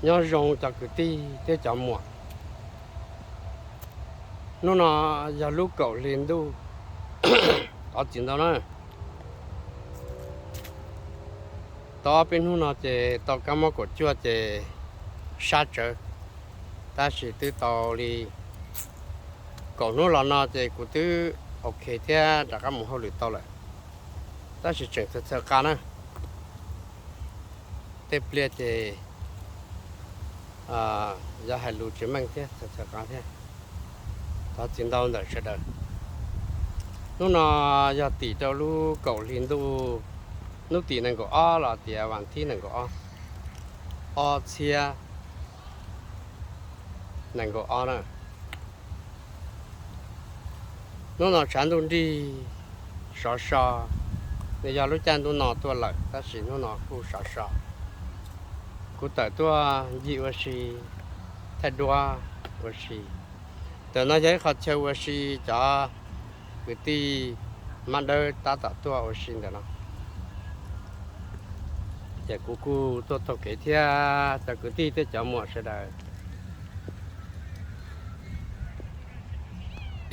Nyob zoo cov kwv tij thiab cov muam. Hnub no yog lub kaum hli ntuj, thov txim ntau na. Tau ob peb hnub no ces tau kab mob kaum cuaj ces sab tsawv, tab sis twb tau li kaum hnub los no ces kuv twb ok thiab rov qab mus hauj lwm tau lawm, tab sis tseem txhawj txhawj qa na. Tej pliag ces yog hais lus tsis meej thiab txhawj txhawj qa thiab. Thov txim ntau ntawm sawv daws. Hnub no yog tim rau lub kaum hli ntuj, hnub tim nees nkaum ob los tias vas thib nees nkaum ob, ob txhiab nees nkaum ob na. Hnub no tshav ntuj nrig sov so, nws yog lub caij ntuj no tuaj lawm tab sis hnub no kuj sov so. Kuv tawm tuaj ncig ua si, thaij duab ua si. Ntawm no yog ib qho chaw ua si, cov kwv tij mab dawb tab tom tuaj ua si ntawm no. Ces kuv kuj tuaj taug kev thiab cov kwv tij thiab cov muam sawv daws.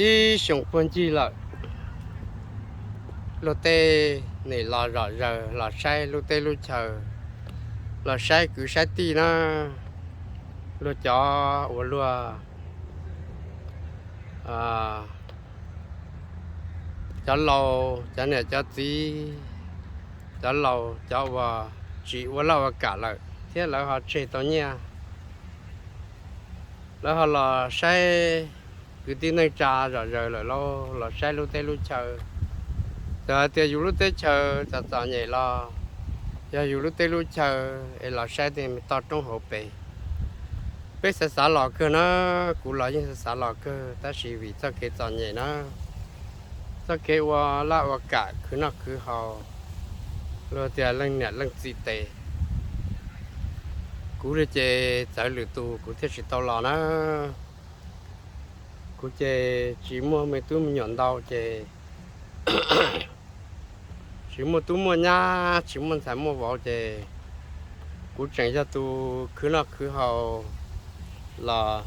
Ib xyoos puag ncig lawm, luag tej nim los zom zaws los saib lub teb lub chaw, los saib kwv saib tij na, luag cov uas luag, cov laus, cov niam cov txiv, cov laus cov uas tsis ua laj ua kam lawm thiab lawv ho tseg tau nyiaj, lawv ho los saib kwv tij neej tsa zom zaws lawm lauj, los saib lub teb lub chaw. Txawm hais tias yus lub teb chaws txom txom nyem los yog yus lub teb lub chaw es los saib tej toj roob hauv pes. Peb xav xav los kawg na, kuv los yeej xav xav los kawg tab sis vim txoj kev txom nyem na, txoj kev ua laj ua kam khwv noj khwv haus, luag tias leej niam leej txiv tes, kuv li ces txawv lwm tus kuv thiaj tsis tau los na. Kuv ces tsis muaj me tub me nyuam ntau ces tsis muaj tub muaj nyab, tsis muaj ntxhais muaj vauv ces kuv tseem yog tus khwv noj khwv haus los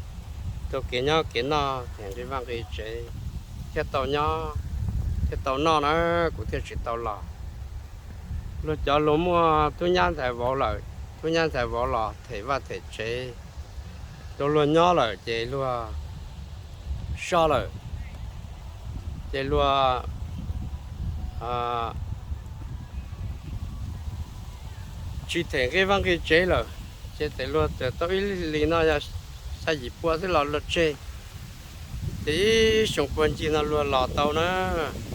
rau kev nyob kev noj, them nqi vaj nqi tsev thiaj tau nyob thiaj tau noj na, kuv thiaj tsis tau los. Luag cov luag muaj tub nyab ntxhais vauv lawm, tub nyab ntxhais vauv los them vaj them tsev rau luag nyob lawm ces luag soj lawm, ces luag tsis them nqi vaj nqi tsev lawm, ces tes luag txawm tau ib lim no yog xya yim pua xwb los luag tseg. Ces ib xyoo puag ncig no luag los tau na,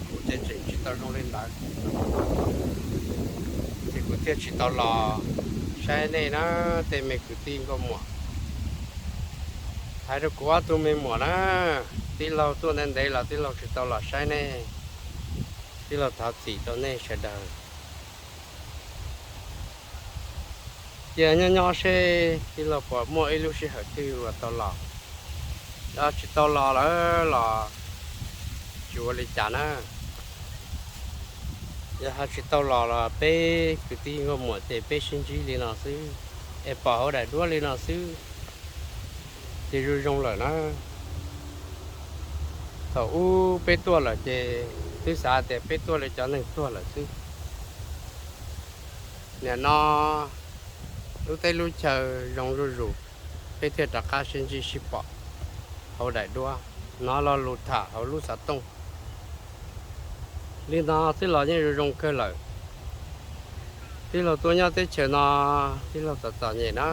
kuv ces tseem tsis tau zoo li ntawd, ces kuv thiaj tsis tau los saib nej na, tej me kwv tij nkauj muam. Hais rau kuv ob tug me muam na, tij laug tuaj ntev ntev los tij laug tsis tau los saib nej, tij laug thov txim rau nej sawv daws. Cia nyob nyob seb tij laug puas muaj ib lub sij hawm twg uas tau los. Yog tsis tau los lawm los tsis ua li cas na. Yog ho tsis tau los los peb kwv tij nkauj muam ces peb sib ntsib li no xwb, es pom hauv daim duab li no xwb ces zoo zoo lawm na. Thaum ub peb tuaj lawm ces twb xav tias peb tuaj li cov neeg tuag lawm xwb. Nim no lub teb lub chaw zoo zuj zus, peb thiaj rov qab sib ntsib sib pom hauv daim duab, hnov lo lus tham hauv lub xov tooj. Li no xwb los yeej zoo zoo kawg lawm. Tij laug tuaj nyob teb chaws no, tij laug txom txom nyem na,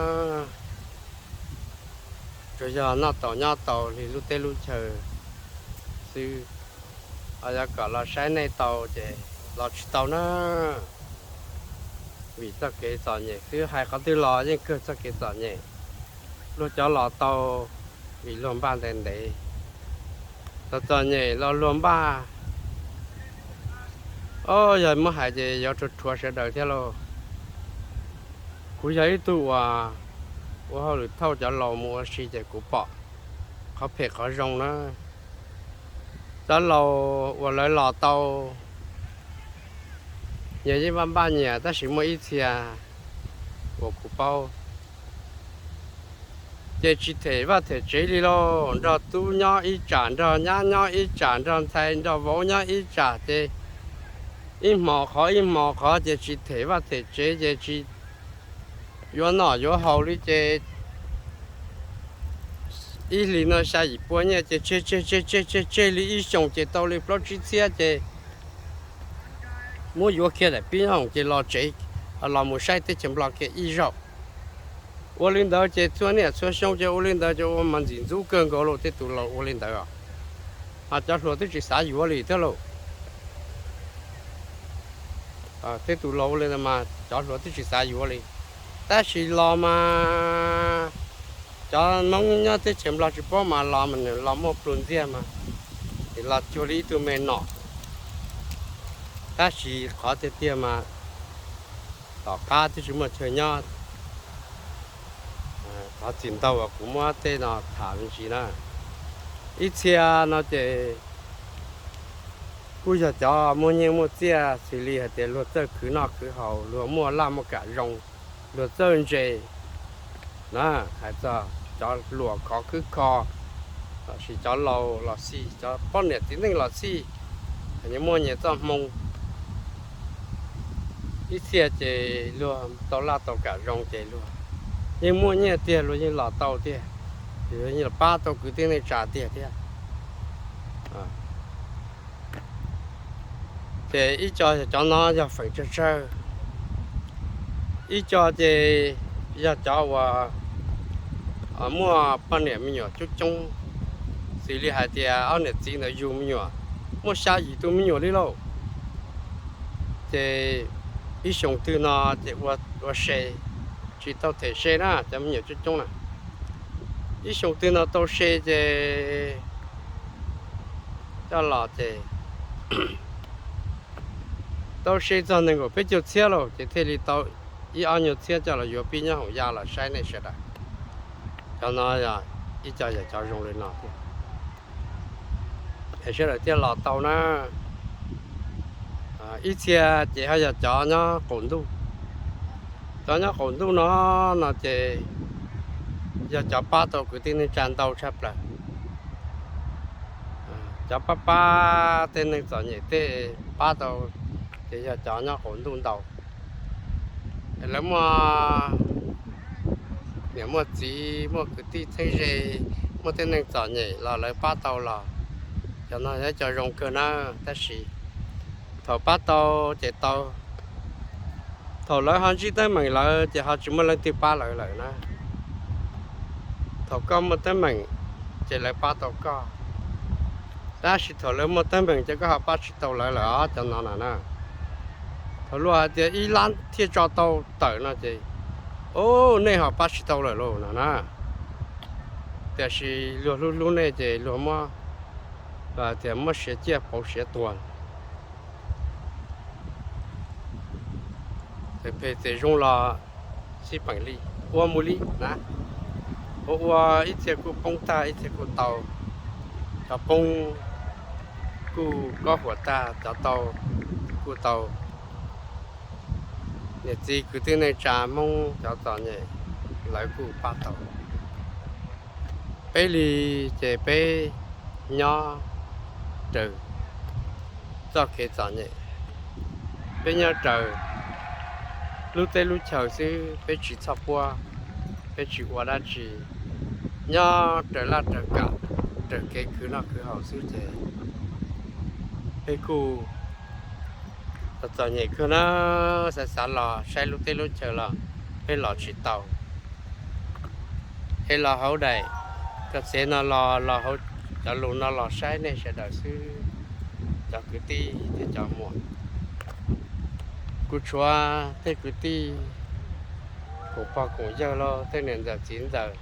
tsuas yog noj tau nyob tau li lub teb lub chaw xwb. Ho yog kom los saib nej tau ces los tsis tau na, vim txoj kev txom nyem xwb, hais qhov twg los yeej kawg txoj kev txom nyem. Luag cov los tau vim luag npaj ntev ntev, txom txom nyem los luag npaj. Os, yog muab hais ces yuav rhuav rhuav sawv daws thiab lauj. Kuv yog ib tug uas ua hauj lwm thauj cov laus mus ua si ces kuv pom qhov phem qhov zoo na. Cov laus uas lawv los tau, nyias yeej npaj npaj nyias, tab sis muaj ib txhia uas kuv paub, ces tsis them vaj them tsev li lauj. Nrog tub nyob ib tsam, nrog nyab nyob ib tsam, nrog ntxhais nrog vauv nyob ib tsam, ces ib hmos qhov ib hmos qhov ces tsis them vaj them tsev, ces tsis yuav noj yuav haus li, ces ib hlis no xya yim pua nyiaj ces tseg tseg tseg tseg tseg tseg li ib xyoos ces tau li plaub tsib txhiab ces muab yuav kiag daim pib nyob hoom ces los tsev, los mus saib teb chaws Nplog kiag ib zaug. Ua li ntawd ces txhua niaj txhua xyoo ces ua li ntawd ces ua mas ntxim ntxub kawg nkaus lauj, tej tus laus ua li ntawd os. Mas cov hluas twb tsis xav yuav li thiab lauj. Tej tus laus ua li ntawd mas cov hluas twb tsis xav yuav li. Tab sis los mas cov Hmoob nyob teb chaws Nplog tsis paub mas los mas nws los muaj plhu ntxiag mas, ces los cuag li ib tug me nom. Tab sis qhov tiag tiag mas tom qab twb tsis muaj chaw nyob. Thov txim ntau uas kuv muab tej no tham me ntsis na. Ib txhia no ces kuj yog cov muaj nyiaj muaj txiaj, xws li hais tias luag txawj khwv noj khwv haus, luag muaj laj muaj kam zoo, luag txawj ntse na, hais txog cov hluas khov khwb kho, los sis cov laus los xij, cov poj niam txiv neej los xij, nyias muaj nyias txoj hmoo. Ib txhia ces luag tau laj tau kam zoo ces luag yeej muaj nyiaj tiag, luag yeej los tau tiag, luag yeej los pab tau kwv tij neej tsa tiag thiab. Ces ib co yog cov no yog feem tsawg tsawg, ib co ces yog cov uas muaj poj niam me nyuam coob coob, xws li hais tias ob niam txiv ntawd yug me nyuam, muaj xya yim tus me nyuam li lauj. Ces ib xyoos twg no ces ua se, tsis tau them se na, cov me nyuam coob coob na. Ib xyoos twg no tau se ces coj los ces tau se txog nees nkaum peb caug txhiab lauj, ces thiaj li tau ib ob nyuag txhiab coj los yuav pib nyob hoom ya los saib nej sawv daws. Cov no yog ib co yog cov zoo li no thiab, es sawv daws thiaj los tau na. Ib txhia ces ho yog cov nyob qaum ntuj. Cov nyob qaum ntuj no, no ces yog cov pab tau kwv tij neej tsa ntau tshaj plaws. Cov pab pab tej neeg txom nyem tej pab tau, ces yog cov nyob qaum ntuj ntau. Lawv muaj niam muaj txiv, muaj kwv tij txheeb ze, muaj tej neeg txom nyem los lawv pab tau los, cov no yog ib co zoo kawg na. Tab sis thaum pab tau ces tau, thaum lawv ho ntsib teeb meem lawm ces ho tsis muaj leej twg pab lawv lawm na. Thaum koj muaj teeb meem ces lawv pab tau koj, tab sis thaum lawv muaj teeb meem ces koj ho pab tsis tau lawv lawm os, cov no na na. Thaum luag hais tias ib lab thiaj tso tau tawm no ces, o, nej ho pab tsis tau lawm lauj no na. Tiam sis luag hlub hlub nej ces luag muab, hais tias muab siav ciaj pauv siav tuag. Txawm phem txawm zoo los xij peem li, ua mus li na. Ua ua ib txhia kuj poob tag ib txhia kuj tau. Cov poob kuj kob huam tag, cov tau kuj tau. Niam txiv kwv tij neej tsa Hmoob cov txom nyem lawv kuj pab tau. Peb li ces peb nyob raws txoj kev txom nyem, peb nyob raws lub teb lub chaw xwb, peb tsis txhoj puab, peb tsis ua dab tsi, nyob raws laj raws kam, raws kev khwv noj khwv haus xwb ces peb kuj txom nyem kawg na. Xav xav los saib lub teb lub chaw los peb los tsis tau. Es los hauv daim txoj txev no los, los hauv cov lus no los saib nej sawv daws xwb, cov kwv tij thiab cov muam. Kuv tshuav tej kwv tij, koom pog koom yawg los tej niam ntxawm txiv ntxawm,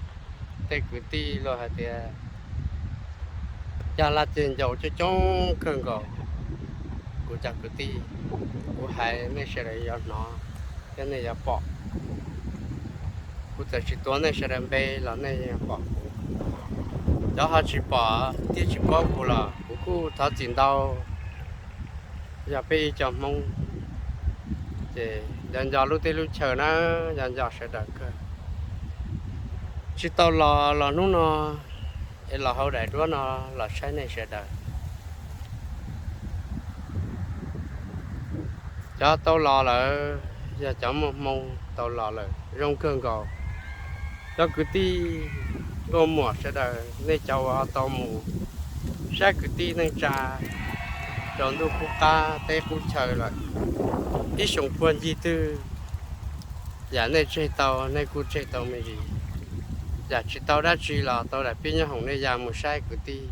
tej kwv tij los hais tias yog laj ceg ncaus coob coob kawg nkaus. Kuv cov kwv tij, kuv hais nej sawv daws yuav hnov thiab nej yuav pom. Kuv txawm tsis tuav nej sawv daws npe los nej yuav pom kuv. Cov ho tsis pom thiab tsis paub kuv los kuv kuj thov txim ntau. Yog peb ib co Hmoob ces nco nco lub teb lub chaw na, nco nco sawv daws kawg. Tsis tau los, los hnub no es los hauv daim duab no los saib nej sawv daws. Cov tau los lawm yog cov muaj hmoo tau los lawm zoo kawg nkaus. Cov kwv tij nkauj muam sawv daws, nej cov uas ho tau mus saib kwv tij neej tsa rau ntuj qub qab teb qub chaw lawm, ib xyoos puag ncig twg yam nej tseg tau nej kuj tseg tau me ntsis. Yam tsis tau dab tsi los tau daim pib nyob hoom nej ya mus saib kwv tij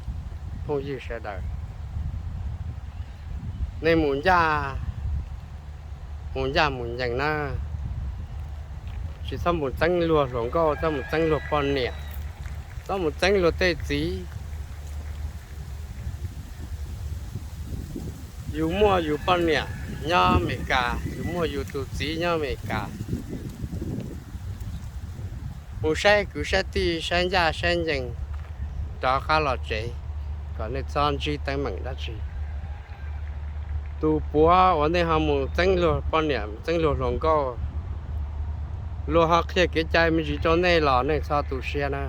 phooj ywg sawv daws. Nej mus ncaj, mus ncaj mus ncees na, tsis txhob mus txeeb luag hluas nkauj, txhob mus txeeb luag poj niam, txhob mus txeeb luag tej txiv. Yus muaj yus poj niam nyob Amelikas, yus muaj yus tus txiv nyob Amelikas, mus saib kwv saib tij, saib ncaj saib ncees, rov qab los tsev, kom nej txhob ntsib teeb meem dab tsi. Tus puav uas nej ho mus txeeb luag poj niam, txeeb luag hluas nkauj, luag ho qhia kev cai me ntsis rau nej los nej txhob tu siab na,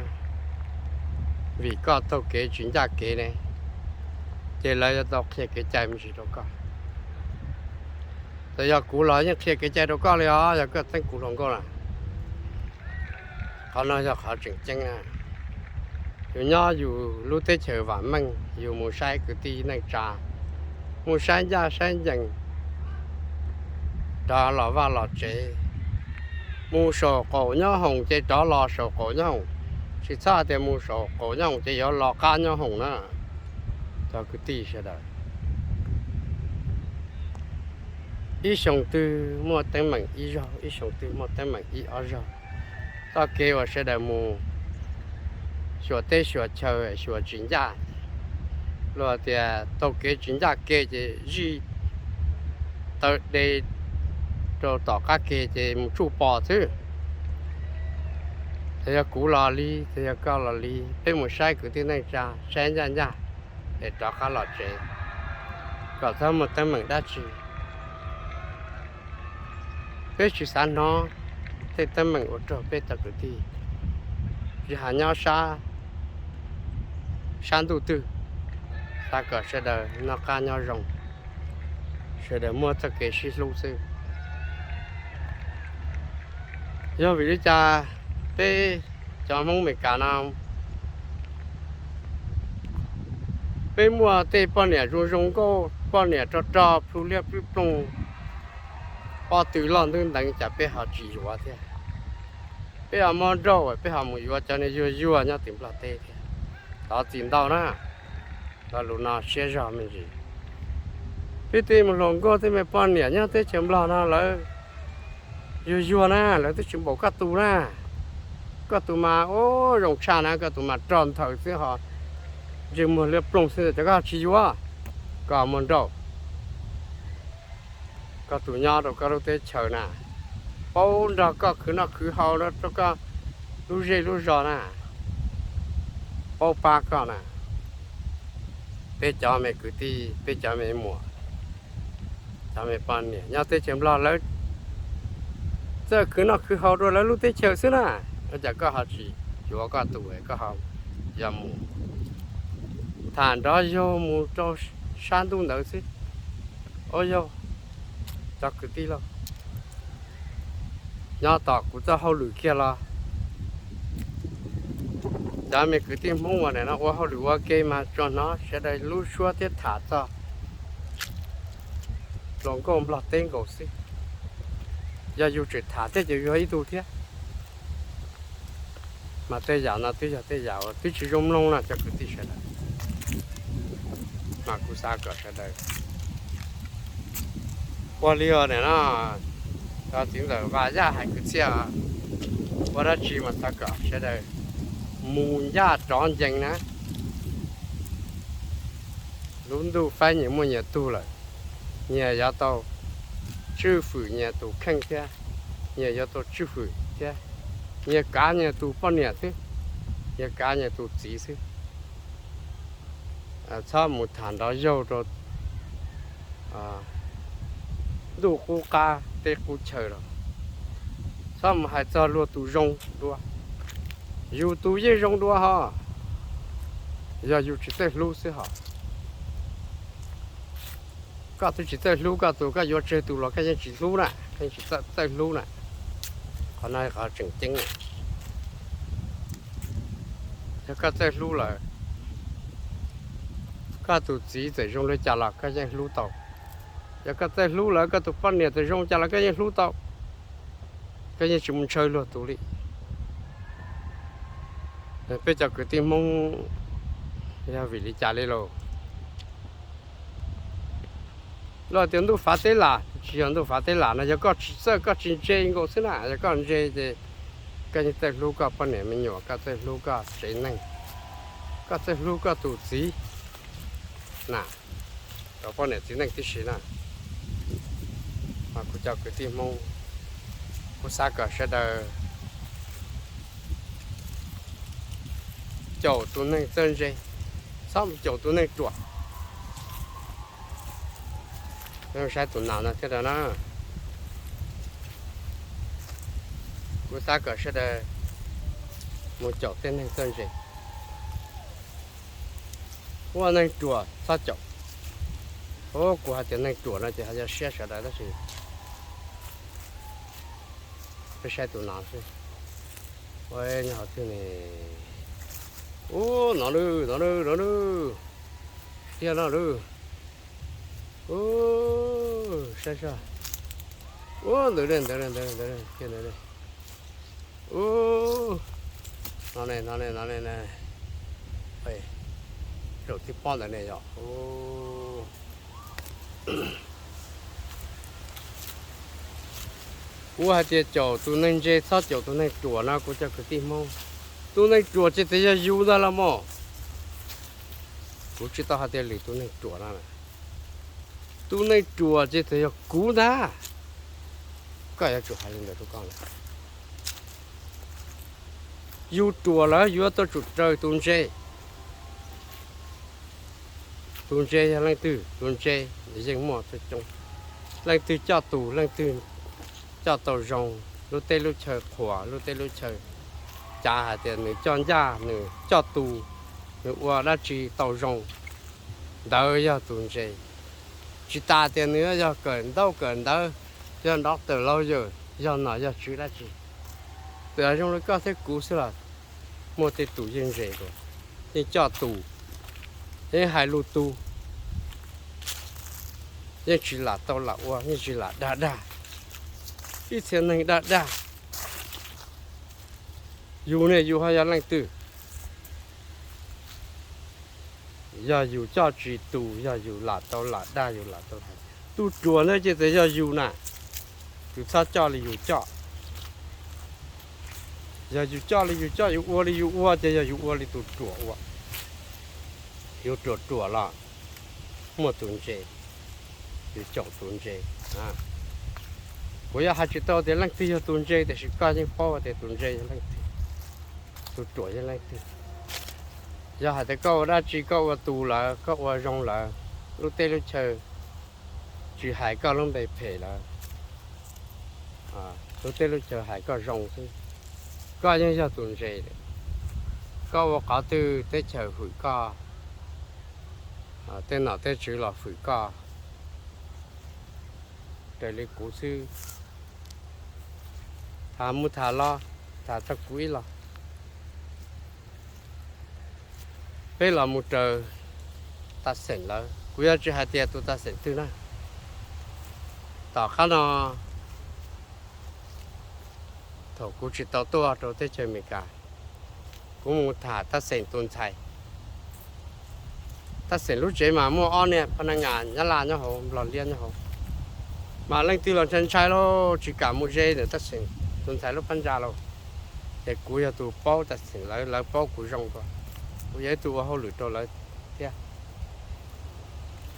vim koj taug kev tsis ncaj kev ne, ces lawv yuav tau qhia kev cai me ntsis rau koj. Txawm yog kuv los yeej qhia kev cai rau koj li os, yog koj txeeb kuv hluas nkauj na. Qhov no yog qhov tseem ceeb na. Yus nyob yus lub teb chaws vam meej, yus mus saib kwv tij neej tsa, mus saib ncaj saib ncees, rov los vaj los tsev. Mus saum qaum nyob hoom ces rov los saum qaum nyob hoom, tsis txhob hais tias mus saum qaum nyob hoom ces yuav los qab nyob hoom na. Cov kwv tij sawv daws, ib xyoo twg muaj teeb meem ib zaug, ib xyoo twg muaj teeb meem ib ob zaug. Txoj kev uas sawv daws mus xyuas teb xyuas chaw xyuas tsis ncaj, luag tias taug kev tsis ncaj kev ces zij taw de rau tom qab kev ces mus tsuj pos xwb. Txawm yog kuv los li, txawm yog koj los li, peb mus saib kwv tij neej tsa, saib ncaj ncaj es rov qab los tsev, kom txhob muaj teeb meem dab tsi. Peb tsis xav hnov tej teeb meem ua rau peb cov kwv tij, tsis hais nyob sab, sab ntuj twg, xav kom sawv daws noj qab nyob zoo, sawv daws muaj txoj kev sib hlub xwb. Yog vim li cas peb cov Hmoob Amelikas no peb muaj tej poj niam zoo zoo nkauj, poj niam rog rog plhu liab plub ploog, pob tw loj nteeb nteev cas peb ho tsis yuav thiab? Peb ho muab nrauj, peb ho mus yuav cov niag yuag yuag nyob tim Nplog teb thiab. Thov txim ntau na, lo lus no siab zog me ntsis. Peb tej me hluas nkauj tej me poj niam nyob teb chaws Nplog no lawv yuag yuag na, lawv twb tsis npaum koj tus na. Koj tus mas ua zoo tshaj na, koj tus mas rog nthaws xwb ho ntsej muag liab ploog xwb, cas koj tsis yuav? Koj muab nrauj. Koj tus nyob rau koj lub teb chaws na, paub nrog koj khwv noj khwv haus rau koj lub zej lub zos na, paub pab koj na. Peb cov me kwv tij, peb cov me muam, cov me poj niam nyob teb chaws Nplog lawv txawj khwv noj khwv haus rau lawv lub teb chaws xwb na, ua cas koj ho tsis yuav koj tus, koj ho yog mus tham nrov yaug mus rau sab ntuj ntawd xwb? Ua yog cov kwv tij lauj, nyob tom kuv txoj hauj lwm kiag los cov me kwv tij Hmoob uas nim no ua hauj lwm ua ke mas tsuas hnov sawv daws lub suab thiab tham txog hluas nkauj Nplog teb nkaus xwb. Yog yus tseem tham thiab ces yus yog ib tug thiab. Mas tej yam no twb yog tej yam uas twb tsis zoo mloog no cov kwv tij sawv daws. Mas kuv xav kom sawv daws ua li os nim no, cov txiv ntxawm Vaj Yaj hais kwv txhiaj, ua dab tsi mas xav kom sawv daws mus ncaj rov ncees na. Lub ntuj faib nyias muaj nyias tug lawm, nyias yuav tau tswj fwm nyias tus kheej thiab, nyias yuav tau tswj fwm thiab, nyias kav nyias tus poj niam xwb, nyias kav nyias tus txiv xwb. Txhob mus tham nrov yaug rau ntuj qub qab teb qub chaw los, txhob mus hais txog luag tus zoo dua. Yus tus yeej zoo dua hos, yog yus tsis txawj hlub xwb hos. Koj twb tsis txawj hlub koj tus, koj yuav tsawg tus los koj yeej tsis hlub na, koj yeej tsis txawj hlub na. Qhov no qhov tseem ceeb. Yog koj txawj hlub lawm, koj tus txiv txawm zoo li cas los koj yeej hlub tau. Yog koj txawj hlub lawm, koj tus poj niam txawm zoo cas los koj yeej hlub tau. Koj yeej tsis mus ntshaw luag tus li. Peb cov kwv tij Hmoob yog vim li cas li lauj? Luag tias ntuj fav teb lam, tsis yog ntuj fav teb lam no, yog koj tsis txawj, koj tsis ntse nkaus xwb na. Yog koj ntse ces koj yeej txawj hlub koj poj niam me nyuam, koj txawj hlub koj tsev neeg, koj txawj hlub koj tus txiv na, rau poj niam txiv neej tib si na. Mas kuv cov kwv tij Hmoob, kuv xav kom sawv daws caum tus neeg txawj ntse, txhob mus caum tus neeg ruam. Saib tus nas no thiab na. Kuv xav kom sawv daws mus caum tej neeg txawj ntse. Ua neeg ruam txhob caum. Kuv hais tias neeg ruam no ces ho yog siab sawv daws tab sis peb saib tus nas xwb. Ua nyob hauv twg ne? Ub, no lawm, no lawm, no lawm. Tiag no lawm. Ub, saib saib. Ub, ntawd ne, ntawd ne, ntawd ne, ntawd ne, tiag ntawd ne. Ub, no ne, no ne, no ne. Zaum thib pob ntawd ne yom. Kuv hais tias caum tus neeg ntse txhob caum tus neeg ruam no kuv cov kwv tij Hmoob. Tus neeg ruam ces txawm yog yus ntag los mas. Kuv tsis tau hais tias lwm tus neeg ruam no. Tus neeg ruam ces txawm yog kuv ntag. Koj yuav tsum hais li ntawd rau koj na. Yus ruam lawm yuav tau tsum raws tus ntse. Tus ntse yog leej twg? Tus ntse yeej muaj coob coob. Leej twg coj tus, leej twg coj tau zoo, lub teb lub chaw qhuas, lub teb lub chaw cav hais tias nws coj ncaj, nws coj tus, nws ua dab tsi tau zoo, ntawd yog tus ntse. Tsis tas tias nws yog kawm ntaub kawm ntawv, yog doctor, lawyer, yog nom yog tswv dab tsi. Txawm zoo li koj thiab kuv xwb los muaj tej tus yeej ntse dua, yeej coj tus, yeej hais lus tus, yeej tsis lam tau lam ua, yeej tsis lam dag dag. Ib txhia neeg dag dag. Yus ne, yus ho yog leej twg? Yog yus coj tsis tus, yog yus lam tau lam dag, yus lam tau hais. Tus ruam ntawd ces txawm yog yus na, yus txhob coj li yus coj. Yog yus coj li yus coj, yus ua li yus ua ces yog yus ua li tus ruam ua. Yus ruam ruam los muaj tus ntse, yus caum tus ntse. Kuv yog hais tsis tau tias leej twg yog tus ntse, tiam sis koj yeej paub tias tus ntse yog leej twg, tus ruam yog leej twg. Yog hais tias koj ua dab tsi, koj ua tus lawm, koj ua zoo lawm, lub teb lub chaw tsis hais koj lub npe phem lawm, lub teb lub chaw hais koj zoo xwb, koj yeej yog tus ntse. Koj ua qhov twg teb chaws hwm koj, tej nom tej tswv los hwm koj. Raws li kuv xwb, tham mus tham los, tham tau kuv ib los. Peb los mus raws tas xeem lawv, kuv yuav tsis hais tias tus tas xeem twg na. Tom qab no, thaum kuv tsis tau tuaj rau teb chaws Amelikas, kuv mus tham tas xeem tus ntxhais. Tas xeem lub tsev mas muaj ob niag phab naj ngas Nyab Laj nyob hauv, Nplog liab nyob hauv, mas leej twg los ntshai ntshai lauj, tsis kam mus ze ntawm tas xeem tus ntxhais lub phab ntsa lauj. Ces kuv yog tus paub tas xeem lawv, lawv paub kuv zoo dua, kuv yog ib tug ua hauj lwm rau lawv thiab.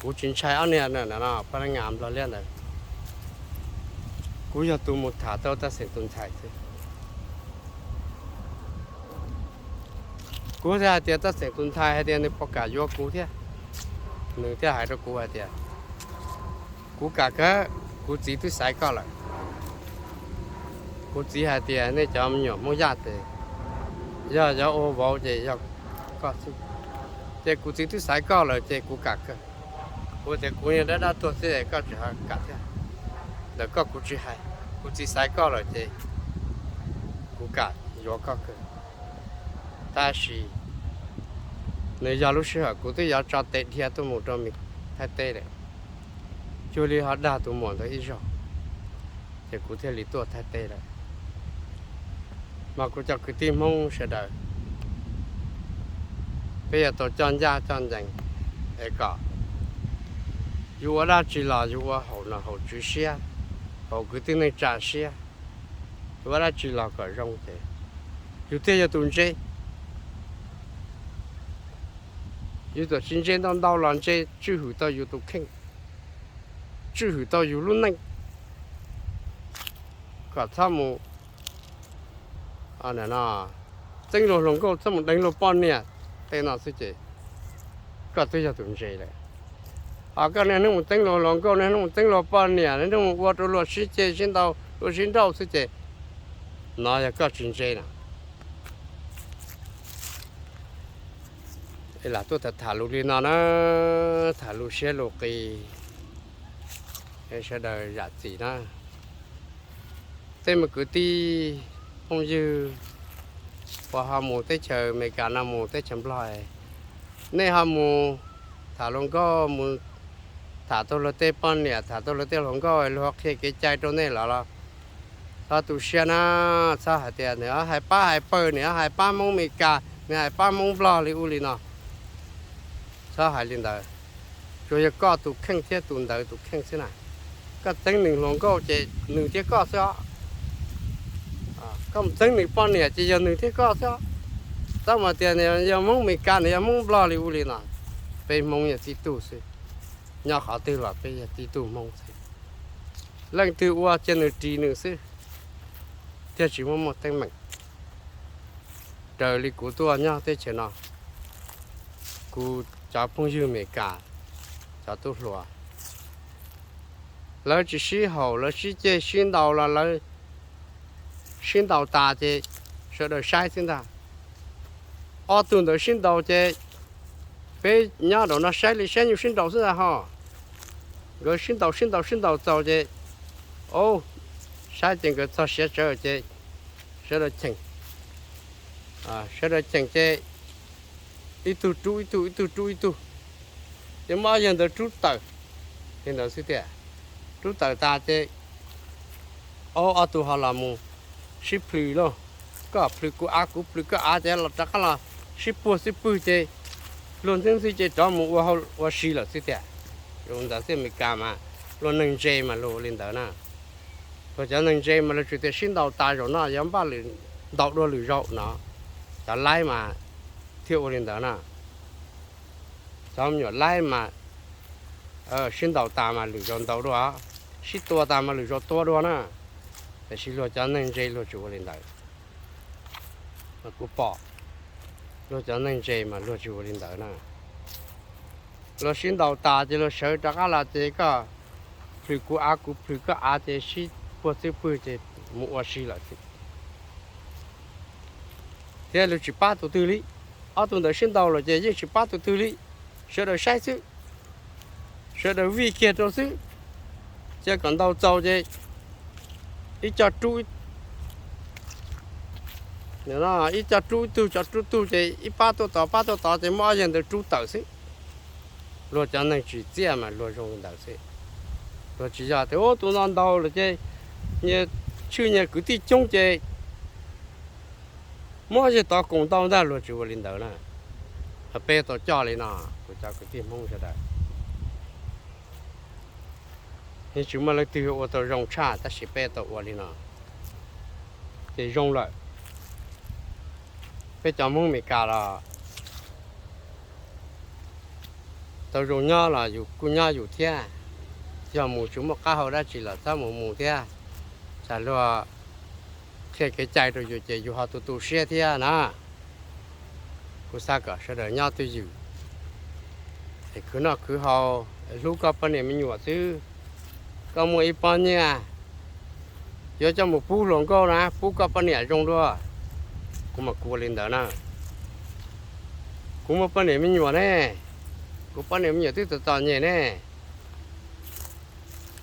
Kuv tsis ntshai ob niag no, phab naj ngas Nplog liab ntawd. Kuv yog tus mus tham tau tas xeem tus ntxhais xwb. Kuv thiaj hais tias tas xeem tus ntxhais hais tias nws puas kam yuav kuv thiab. Nws thiaj hais rau kuv hais tias, kuv kam kawg, kuv txiv twb xaiv koj lawm. Kuv txiv hais tias nej cov me nyuam Hmoob Yaj ces Yog yuav ua vauv ces yog koj xwb. Ces kuv txiv twb xaiv koj lawm ces kuv kam kawg. Kuv tias kuv niag dab dab tuag xwb es koj tsis kam thiab. Ntawm koj kuv tsis hais, kuv txiv xaiv koj lawm ces kuv kam yuav koj kawg. Tab sis nws yog lub sij hawm kuv twb yuav tso tes dhia tuaj mus rau Thaib teb lawm, cuag li ho dag tus muam ntawd ib zaug, ces kuv thiaj li tuaj Thaib teb lawm. Mas kuv cov kwv tij Hmoob sawv daws, peb yuav tau coj ncaj coj ncees es kom yus ua dab tsi los yus ua haum nom haum tswv siab, haum kwv tij neej tsa siab. Yus ua dab tsi los kom zoo ces yus thiaj yog tus ntse. Yus txawm tsis ntse ntau ntau los ntse tswj hwm tau yus tus kheej, tswj hwm tau yus lub neej, kom txhob mus txeeb luag hluas nkauj, txhob mus deev luag poj niam tej no xwb ces koj twb yog tus ntse lawm. Ho koj niaj hnub mus txeeb luag hluas nkauj, niaj hnub mus txeeb luag poj niam, niaj hnub mus ua rau luag sib ceg sib ntaus, luag sib nrauj xwb ces no yog koj tsis ntse na. Lam tuaj tham tham lus li no na, tham lus siab lus qis, sawv daws zam txim na. Tej me kwv tij phooj ywg uas ho mus teb chaws Amelikas no mus teb chaws Nplog, nej ho mus tham hluas nkauj, mus tham tau luag tej poj niam, tham tau luag tej hluas nkauj, luag ho qhia kev cai rau nej lawm los txhob tu siab na. Txhob hais tias nws hais pab hais pawg, nws hais pab Hmoob Amelikas, nws hais pab Hmoob Nplog li ub li no. Txhob hais li ntawd. Tsuas yog koj tus kheej thiab tus ntawd tus kheej xwb na. Koj txeeb nws hluas nkauj ces nws thiab koj xwb os. Koj mus txeeb nws poj niam ces yog nws thiab koj xwb os. Txhob mus tias nws yog Hmoob Amelikas, nws yog Hmoob Nplog li ub li no. Peb Hmoob yog tib tug xwb. Nyob qhov twg los peb yog tib tug Hmoob xwb. Leej twg ua cia nws ris nws xwb, thiaj tsis muaj muaj teeb meem. Raws li kuv tuaj nyob teb chaws no, kuv cov phooj ywg Amelikas, cov tub hluas, lawv tsis sib haum, lawv sib ceg sib ntaus los lawv sib ntaus tas ces sawv daws saib xwb ntag. Ob tug ntawd sib ntaus ces peb nyob nraum no saib li saib nyuj sib nraus xwb ntag ho. Nkawd sib ntaus sib ntaus sib ntaus txaus ces, o, saib ces nkawd txog siav tsawv ces sawv daws cheem, sawv daws cheem ces ib tug rub ib tug, ib tug rub ib tug, ces muab ob yawg ntawd rub tawm li ntawd xwb tiag. Rub tawm tas ces, o, ob tug ho los mus sib plhws lauj, koj plhws kuv av kuv plhws koj av ces los rov qab los sib puag xwb pwg ces luag ntxeeb ntxwg ces rov mus ua si lawm xwb tiag. Ua ntawd xwb Amelikas mas luag neeg ntse mas luag ua li ntawd na. Luag cov neeg ntse mas luag tsuas tias sib ntaus tas zaum no yuav npaj lwm, ntaus dua lwm zaum no. Cov laib mas thiaj ua li ntawd na. Cov me nyuam laib mas sib ntaus tas mas lwm zaus ntaus dua, sib tua tas mas lwm zaus tua dua na. Tiam sis luag cov neeg ntse luag tsis ua li ntawd. Kuv pom luag cov neeg ntse mas luag tsis ua li ntawd na. Luag sib ntaus tas ces luag sawv rov qab los ces koj plhws kuv av kuv plhws koj av ces sib puag xwb pwg ces mus ua si lawm xwb. Thiab luag tsis pab tus twg li. Ob tug ntawd sib ntaus lawm ces yeej tsis pab tus twg li. Sawv daws saib xwb, sawv daws vij kiag rau xwb. Cia kom ntaus txaus ces ib co rub, ib co rub ib tug, co rub tug ces ib pab tuaj tod pab tuaj tod ces muab ob yawg ntawd rub tawm xwb. Luag cov neeg tsim txiaj mas luag zoo li ntawd xwb. Luag tsis yog tias ub tus no ntaus lawm ces nyias tshwj nyias kwv tij coob ces muab yawg tod koom ntau ntag, luag tsis ua li ntawd na. Peb tau coj li no, kuv cov kwv tij Hmoob sawv daws, yeej tsis muaj leej twg ua tau zoo tshaj, tab sis peb tau ua li no ces zoo lawm. Peb cov Hmoob Amelikas los tau zoo nyob los yus kuj nyob yus thiab. Yog mus tsis muaj qab hau dab tsi los txhob mus mus thiab. Tsam luag qhia kev cai rau yus ces yus ho tu tu siab thiab na. Kuv xav kom sawv daws nyob twj ywm, es khwv noj khwv haus, hlub koj poj niam me nyuam xwb. Koj muaj ib pob nyiaj yuav coj mus pub hluas nkauj na, pub koj poj niam zoo dua. Kuv mas kuv ua li ntawd na. Kuv muaj poj niam me nyuam ne, kuv poj niam me nyuam twb txom txom nyem ne.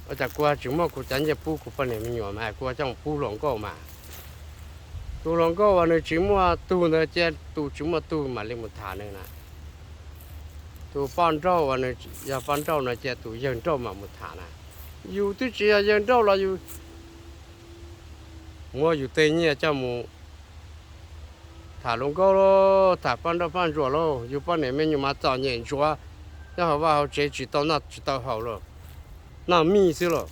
Ua cas kuv tsis muab kuv cov nyiaj pub kuv poj niam me nyuam mas kuv coj mus pub hluas nkauj mas. Tus hluas nkauj uas nws tsis muaj tug ntawd cia tus tsis muaj tug mam li mus tham nws na. Tus poj nrauj uas nws yog poj nrauj no cia tus yawg nrauj mam mus tham na. Yus twb tsis yog yawg nrauj los yus muab yus tej nyiaj coj mus tham hluas nkauj lauj, tham poj nrauj poj ntsuam lauj, yus poj niam me nyuam mas txom nyem ntsuav nyob hauv vaj hauv tsev tsis tau noj tsis tau haus lauj, noj mij xwb lauj.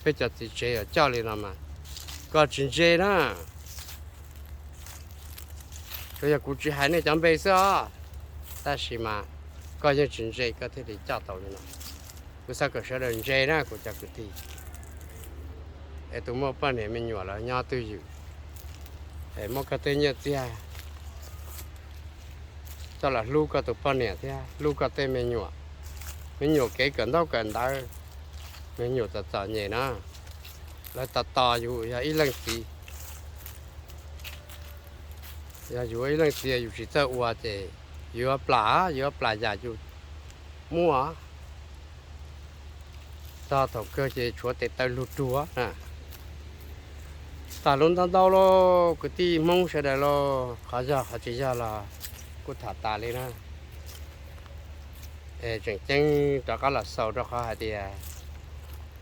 Peb cov txiv tsev yuav coj li no mas koj tsis ntse na. Tsuas yog kuv tsis hais nej cov npe xwb os, tab sis mas koj yeej tsis ntse koj thiaj li coj tau li no. Kuv xav kom sawv daws ntse na kuv cov kwv tij. Es tus muaj poj niam me nyuam lawm nyob twj ywm, es muab koj tej nyiaj txiag coj los hlub koj tus poj niam thiab hlub koj tej me nyuam. Me nyuam kev kawm ntaub kawm ntawv, me nyuam txom txom nyem na, lawv tos tos yus yog ib leej txiv. Yog yus ib leej txiv yus tsis txawj ua ces yuav plam, yuav plam yam yus muaj. Txog thaum kawg ces tshuav tes taw lug ruag na. Tham lus ntau ntau lauj kwv tij Hmoob sawv daws lauj, qhov yog qhov tsis yog los kuj tham tas li na. Es tseem ceeb rov qab los xaus rau qhov hais tias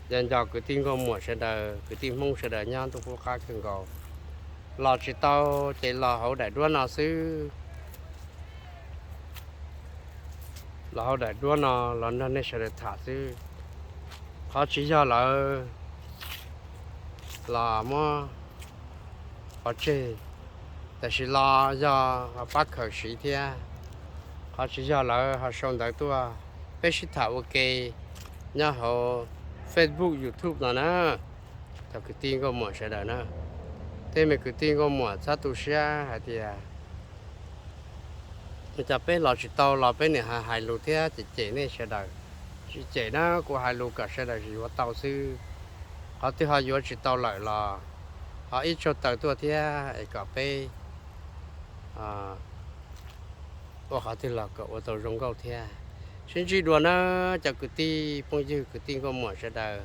yog nco kwv tij nkauj muam sawv daws, kwv tij Hmoob sawv daws nyob ntuj qub qab kawg nkaus, los tsis tau ces los hauv daim duab no xwb. Los hauv daim duab no los nrog nej sawv daws tham xwb. Qhov tsis yog lawm los muab pov tseg, tiam sis los yog ho pab khaws siv thiab. Qhov tsis yog lawm ho sau ntawv tuaj, peb sib tham ua ke nyob hauv Facebook, YouTube no na. Cov kwv tij nkauj muam sawv daws na, tej me kwv tij nkauj muam txhob tu siab hais tias cov peb los tsis tau los peb niam hais hais lus thiab cem cem nej sawv daws. Tsis cem na, kuv hais lus kom sawv daws yuav tau xwb. Qhov twg ho yuav tsis tau lawm los ho ib tsaug taws tuaj thiab es kom peb ua qhov twg los kom ua tau zoo nkauj thiab. Sib ntsib dua na cov kwv tij phooj ywg kwv tij nkauj muam sawv daws.